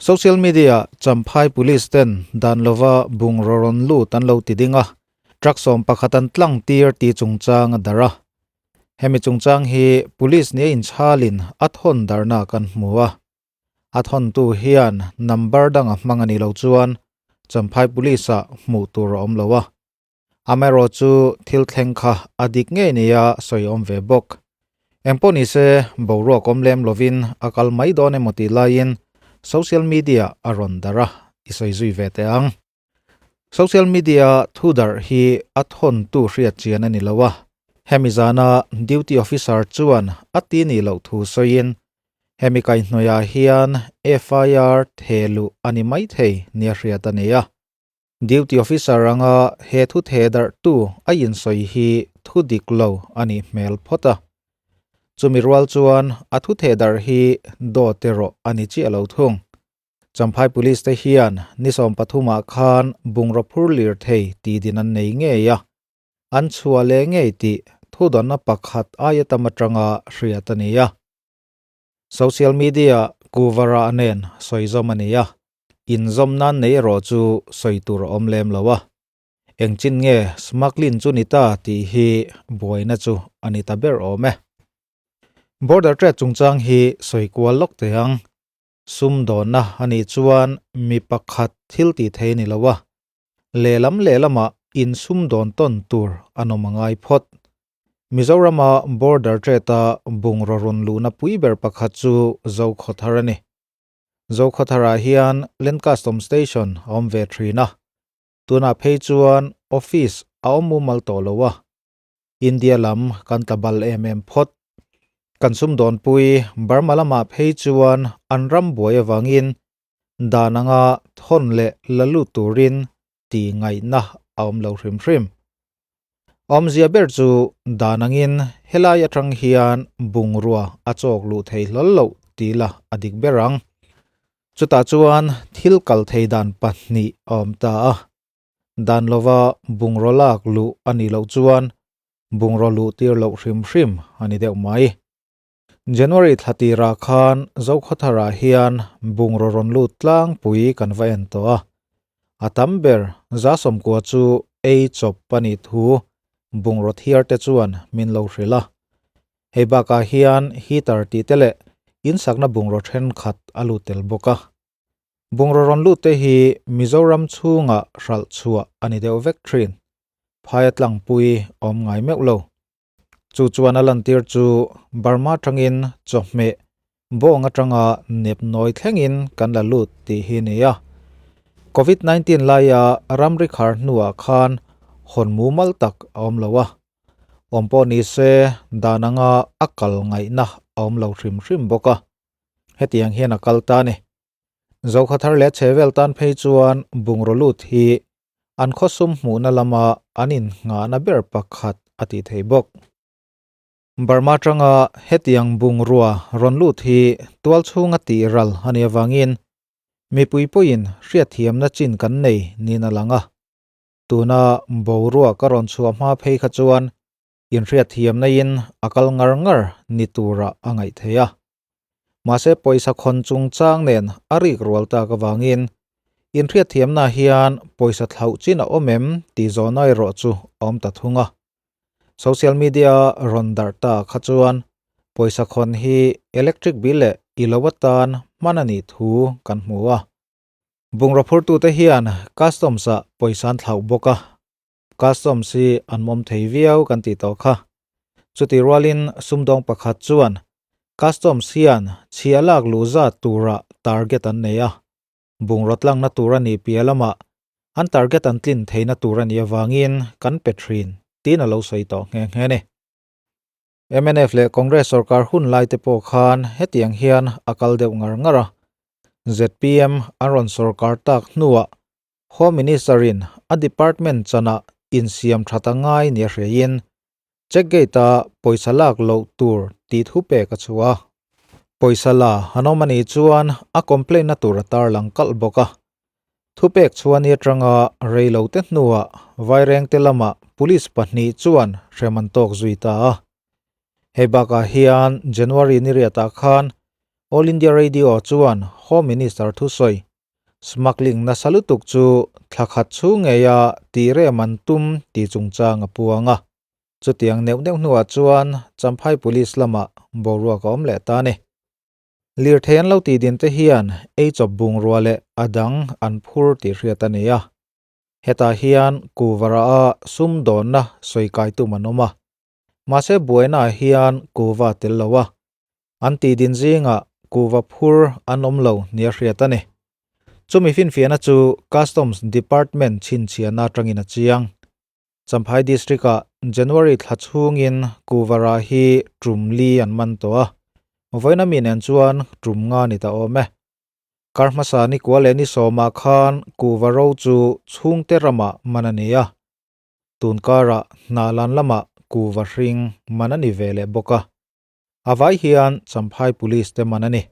Social media Champhai Police ten dan lova bungraw rawn lut an lo ti ding a, truck 11 an tlang tir tih chungchang a darh a. Hemi chungchang hi Police nia inchhalin a thawn darhna kan hmu a. A thawntu hian number danga hmang a nih loh chuan Champhai Police ah hmuh tur a awm lo a. Amaherawh chu thil thleng kha a dik ngei nia sawi awm ve bawk. Engpawh nise boruak awm lem lovin a kal mai dawn emaw tih laiin social media a rawn darh a, i sawi zui ve teh ang. Social media thu darh hi a thawntu hriat chian a ni lo a, hemi zana duty officer chuan a ti nih loh thu sawiin hemi kaihhnawihah hian FIR thehluh a ni maithei nia hriat a ni a. Duty officer anga he thu the darhtu a insawi hi thu dik lo a nih hmel phawt a. Chumi rual chuan a thu the darh hi dawt erawh a ni chiah lo thung. Champhai Police te hian ni 13 ah khan bungraw phur lir thei tih din an nei ngei a, an chhuah leh ngei tih thudawnna pakhat aia tam atanga hriat a ni a. Social media kuvarah nen sawizawm a ni a. Inzawm nan nei erawh chu sawi tur a awm lem lo a, engchin nge smuggling chu ni ta tih hi buaina chu a ni ta ber awm e. Border trade chungchang hi sawi kual lawk teh ang. Sum dawnna a nih chuan mi pakhat thil tih thei a ni lo a, lehlam lehlamah insum dawn tawn tur an awm a ngai phawt. Mizorama border trade-a bungraw rawn luhna pui ber pakhat chu Zokhawthar a ni. Zokhawtharah hian Land Custom Station a awm ve thin a, tunah phei chuan office a awm mumal tawh lo a, India lam kan tla bal em em phawt. Kan sumdawnpui Burma lamah phei chuan an ram buai avangin dan anga thawn leh la lut turin tih ngaihna a awm lo hrim hrim. Awmzia ber chu dan angin helai atang hian bungrua a chawk luh thei hlawl loh tih la a dik ber ang. Chutah chuan thil kal thei dan pahnih a awm ta a. Dan lova bungraw lak luh a nih loh chuan bungraw luh tir loh hrim hrim a ni deuh mai. January thla tirah khan Zokhawtharah hian bungraw rawn lut tlangpui kan va en tawh a, a tam ber 90% chu ei chawp a nih thu bungraw thiar te chuan min lo hrilh a. Hei bakah hian heater tih te leh insakna bungraw thenkhat a lut tel bawk a. Bungraw rawn lut te hi Mizoram chhungah hralh chhuah a ni deuh vek thin. Phaia tlangpui awm ngai meuh lo. Chu chuan a lantir chu Burma atangin chawhmeh bawng atanga nep nawi thlengin kan la lut tih hi a ni a. Covid 19 laia ramri khar hnuah khan hawn mumal tak a awm lo a. Awm pawh ni se dan anga a kal ngaihna a awm lo hrim hrim bawk a. Hetiang hian a kal ta a ni. Zokhathar leh chhevel tan phei chuan bungraw lut hi an khawsum hmuhna lama an innghahna ber pakhat a tih thei bawk. Burma atanga hetiang bungrua rawn lut hi tual chhunga tih ral a nih avangin mipui pawhin hriatthiamna chin kan nei niin a lang a. Tuna boruak ka rawn chhuah hma phei kha chuan inhriatthiamna in a kal ngar ngar ni turah a ngaih theih a. Mahse pawisa khawn chungchang nen a rik rual tak avangin inhriatthiamna hian pawisa thlauh chin a awm em tih zawhna erawh chu a awm ta thung a. Social media rawn darh ta kha chuan pawisa khawn hi electric bill leh ilo atan hman a nih thu kan hmu a. Bungraw phurtute hian customs ah pawisa an thlauh bawk a. Customs hi an mawm thei viau kan tih tawh kha. Chutih rualin sumdawng pakhat chuan Customs hian chhia lak luh zat turah target an nei a, bungraw tlangna tur a nih piah lamah an target an tlin theihna tur a nih avangin kan pe thin tiin a lo sawi tawh nghe nghe a ni. Mnf leh Congress sorkar hun lai te pawh khan hetiang hian a kal deuh ngar ngar a, zpm an rawn sorkar tak hnuah Home Minister-in a department chanah insiam that a ngai nia hriaiin check gate-a pawisa lak loh tur tih thu pek a chhuah a. Pawisa la an awm a nih chuan a complaint-na tur a tarlang kalh bawk a. Thupek chhuah ni atanga rei lo te hnuah Vairengte lamah police pahnih chuan hrem an tawk zui ta a. Hei bakah hian January ni riatah khan. All India Radio chuan Home Minister thusawi, Smuggling nasa lutuk chu thla khat chhung ngeia tih rem an tum tih chungchang a puang a. Chutiang neuh neuh hnuah chuan Champhai Police lamah boruak a awm leh ta a ni. Lirthei an lo tih din te hian ei chawp bungrua leh a dang an phur tih hriat a ni a. Hetah hian Kuvara a sumdawnna sawi kai tum an awm a. Mahse buainaah hian kuva a tel lo a. An tih din zingah kuva phur an awm lo nia hriat a ni. Chumi finfiahna chu Customs Department chhinchhiahna atangin a chiang. Champhai District-ah January thla chhungin Kuvara hi tum li an man tawh a, vawiin ami nen chuan tum nga ni ta awm e. Kar hmasa ni kua leh ni sawmah khan Kuva ro chu chhungte ramah man a ni a, tun karah Hnahlan lamah Kuva hring man a ni ve leh bawk a. A vai hian Champhai Police te man a ni.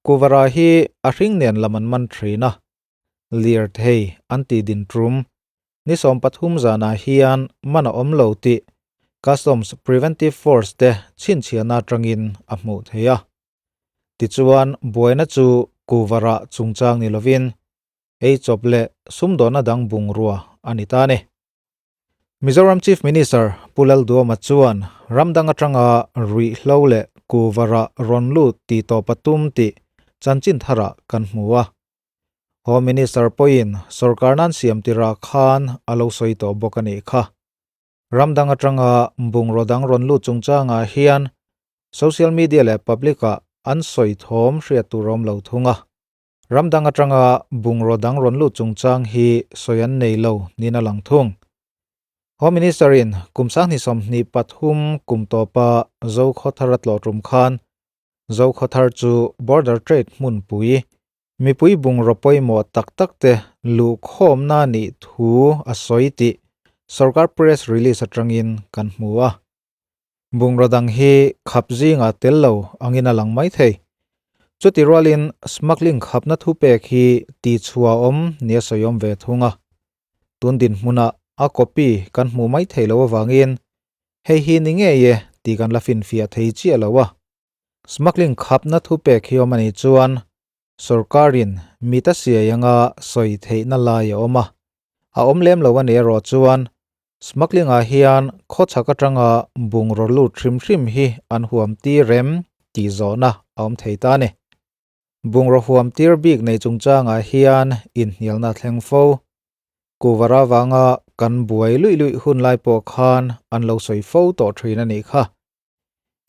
Kuvara hi a hring nen lam an man thin a, Lirthei an tih din tum ni 13 zanah hian man a awm lo tih Customs Preventive Force te chhinchhiahna atangin a hmuh theih a. Tichuan buaina chu Kuvara chungchang ni lovin ei chawp leh sumdawnna dang bungrua a ni ta a ni. Mizoram Chief Minister Pu Lalduama chuan ram dang atanga ruihhlo leh kuvarah rawn lut tih tawp a tum tih chanchin tharah kan hmu a. Home Minister pawhin sorkar nan siam tirah khan a lo sawi tawh bawk a nih kha. Ram dang atanga bungraw dang rawn lut chungchangah hian social media leh public-ah an sawi thawm hriat tur a awm lo thung a. Ram dang atanga bungraw dang rawn lut chungchang hi sawi an nei lo niin a lang thung. Home Minister-in kum 2023 kum tawpa Zokhawthar a tlawh tum khan Zokhawthar chu Border Trade hmunpui, mipui bungraw pawimawh tak tak te luhkhawmna nih thu a sawi tih sorkar press release atangin kan hmu a. Bungraw dang hi khap zingah tel lo angin a lang mai thei. Chuti rualin smuggling khapna thupek hi tihchhuah awm nia sawi awm ve thung a. Tun dinhmunah a copy kan hmuh mai thei lo avangin hei hi ni ngei e tih kan la finfiah thei chiah lo a. Smuggling khapna thupek hi awm a nih chuan Sorkarin mit a siai anga sawi theihna lai a awm a, a awm lem lo a nih erawh chuan smuggling-ah hian khawchhak atanga bungraw lut hrim hrim hi an huam tir em tih zawhna a awm thei ta a ni. Bungraw huam tir bik nei chungchangah hian inhnialna a thleng fo. Kuvara vanga kan buai luih luih hun lai pawh khan an lo sawi fo tawh thin a nih kha.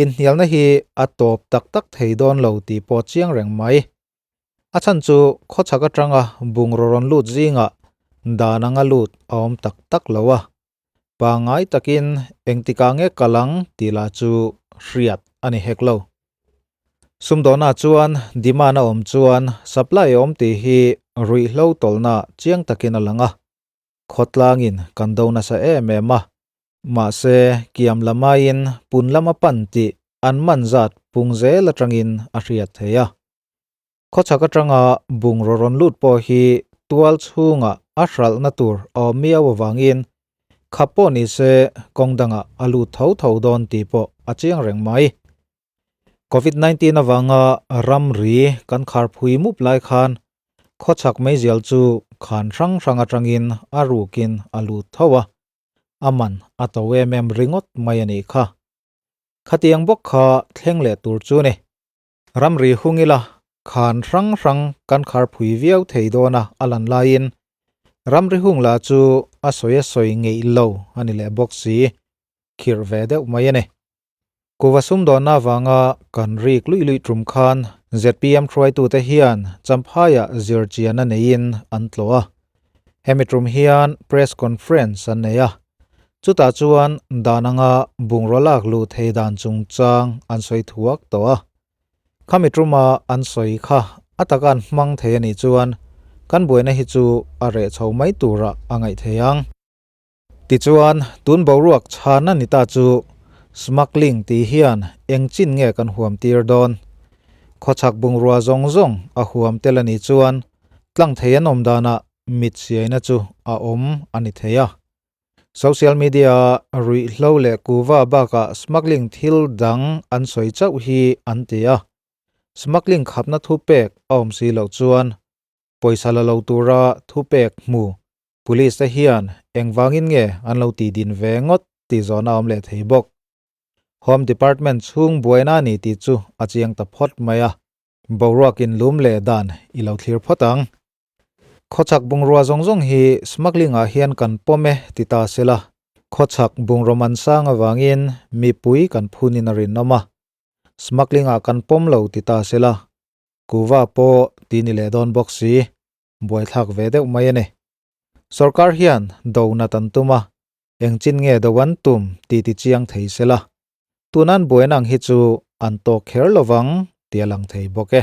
Inhnialna hi a tawp tak tak thei dawn lo tih pawh chiang reng mai. A chhan chu khawchhak atanga bungraw rawn lut zingah dan anga lut a awm tak tak lo a, pangngai takin engtikah nge kal ang tih lah chu hriat a ni hek lo. Sumdawnah chuan demand a awm chuan supply a awm tih hi ruihhlo tawlhna chiang takin a lang a. Khawtlangin kan do nasa em em a, mahse kiam lamaiin pun lama pan tih an man zat pung zel atangin a hriat thei a. Khawchhak atanga bungraw rawn lut pawh hi tual chhungah a hralhna tur a awm miau avangin khap pawh ni se kawng dangah a lut tho tho dawn tih pawh a chiang reng mai. Covid 19 avanga ramri kan kharphui mup lai khan khawchhak meizial chu khan hrang hrang atangin a rukin a lut tho a, a man a to em em ringawt mai a nih kha. Khatiang bawk kha thleng leh tur chu ni. Ramri hung ila khan hrang hrang kan kharphui viau thei dawn a a lan laiin ramri hung lah chu a sawi a sawi ngeih lo a ni leh bawk si, khirh ve deuh mai a ni. Kuva sumdawnna avanga kan rik luih luih tum khan zpm hruaitute hian Champhaiah zirchianna neiin an tlawh a. Hemi tum hian press conference an nei a. Chutah chuan dan anga bungraw lak luh thei dan chungchang an sawi thuak tawh a. Khami tuma an sawi kha a taka an hmang thei a nih chuan kan buaina hi chu a reh chho mai turah a ngaih thei ang. Tichuan, tun boruak chhan a ni ta chu smuggling tih hian eng chin nge kan huam tir dawn? Khawchhak bungrua zawng zawng a huam tel a nih chuan tlang thei an awm danah mit siaina chu a awm a ni thei a. Social media-a ruihhlo leh kuva bakah smuggling thil dang an sawi chauh hi an ti a. Smuggling khapna thupek a awm si loh chuan pawisa la lo tura thupek hmu Police te hian engvangin nge an lo tih din ve ngawt tih zawhna a awm leh thei bawk. Home Department chhung buaina a ni tih chu a chiang ta phawt mai a, boruak inlum leh dan i lo thlir phawt ang. Khawchhak bungrua zawng zawng hi smuggling ah hian kan pawm e ti ta se la, khawchhak bungraw man sang avangin mipui kan phunin a rinawm a, smuggling ah kan pawm lo ti ta se la, kuva pawh ti ni leh dawn bawk si. Buaithlak ve deuh mai a ni. Sorkar hian do nat an tum a, engchin nge do an tum tih ti chiang thei se la. Tunan buaina ang hi chu an tawk kher lovang tih a lang thei bawk e.